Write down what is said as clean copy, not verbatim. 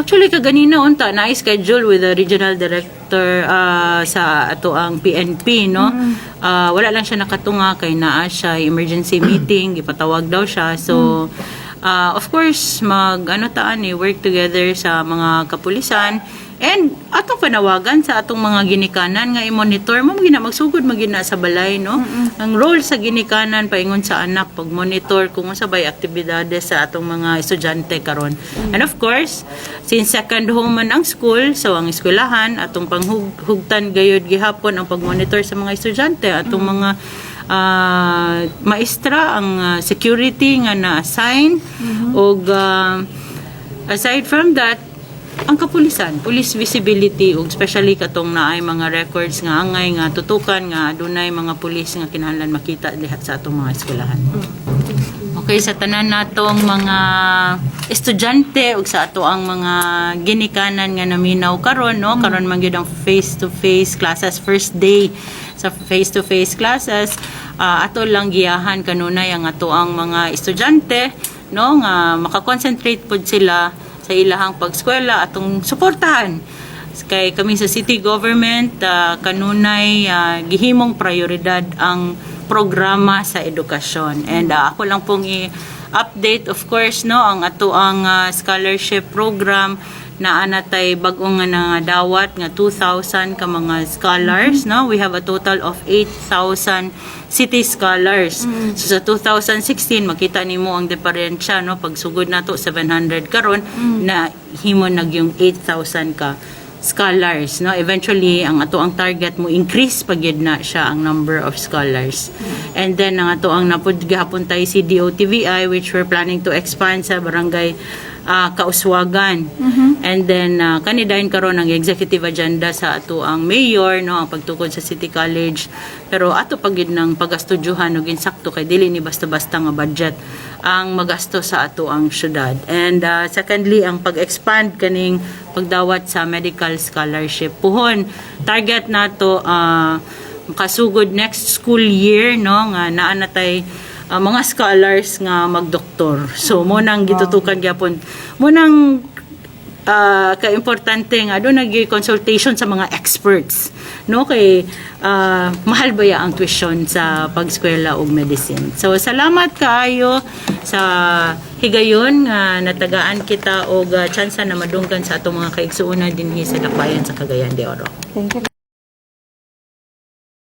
Actually, kaganina unta na schedule with the regional director sa ato ang PNP, no. Wala lang siya nakatunga kay naa siya emergency meeting, gipatawag daw siya. So of course, mag ano ta ani, work together sa mga kapulisan and atong panawagan sa atong mga ginikanan nga i-monitor mo gina, magsugod magina sa balay, no, ang role sa ginikanan paingon sa anak, pag-monitor kung unsa bay aktibidades sa atong mga estudyante karon. And of course, since second home man ang school, so ang eskwelahan atong panghugtan gayud gihapon ang pag-monitor sa mga estudyante, atong mga maestra, ang security nga na-assign, ug aside from that, ang kapulisan, police visibility, ug especially katong naay mga records nga angay nga tutukan nga adunay mga pulis nga kinahanglan makita diha sa atong mga eskwelahan. Okay, sa tanan natong mga estudyante ug sa ato ang mga ginikanan nga naminaw karon, no, karon man gyud ang face to face classes, first day sa face to face classes. Ato lang giyahan kanunay ang ato ang mga estudyante, no, nga maka-concentrate pod sila sa ilahang pagskwela. Atong suportahan kay kami sa city government, kanunay gihimong prioridad ang programa sa edukasyon. And ako lang pong i-update, of course, no, ang ato ang scholarship program na anatay bag-o nga dawat nga 2,000 ka mga scholars, no. We have a total of 8,000 city scholars. So sa 2016, makita nimo ang diferensya, no, pagsugod nato 700, karon na himo nagyung 8,000 ka scholars, no. Eventually, ang ato ang target mo increase pa gyud na siya ang number of scholars. And then ang ato ang napud gihapon tay CDO TVI, which we're planning to expand sa barangay Kauswagan. And then kanidayon karon ang executive agenda sa ato ang mayor, no, ang pagtukod sa City College, pero ato pa gyud ng pagastudyuhan og insakto kay dili ni basta-basta nga budget ang magasto sa ato ang syudad. And secondly, ang pag-expand kaning pagdawat sa medical scholarship puhon, target nato makasugod next school year, no, nga naa na tay mga scholars nga magdoktor. So mo nang gitutukan gyapon, mo nang kaimportante nga doon nag consultation sa mga experts, no, kay mahal ba ya ang tuition sa pagskwela og medicine. So salamat kaayo sa higayon nga natagaan kita og tsansa na madunggan sa atong mga kaigsuonan dinhi sa Dakbayan sa Cagayan de Oro. Thank you.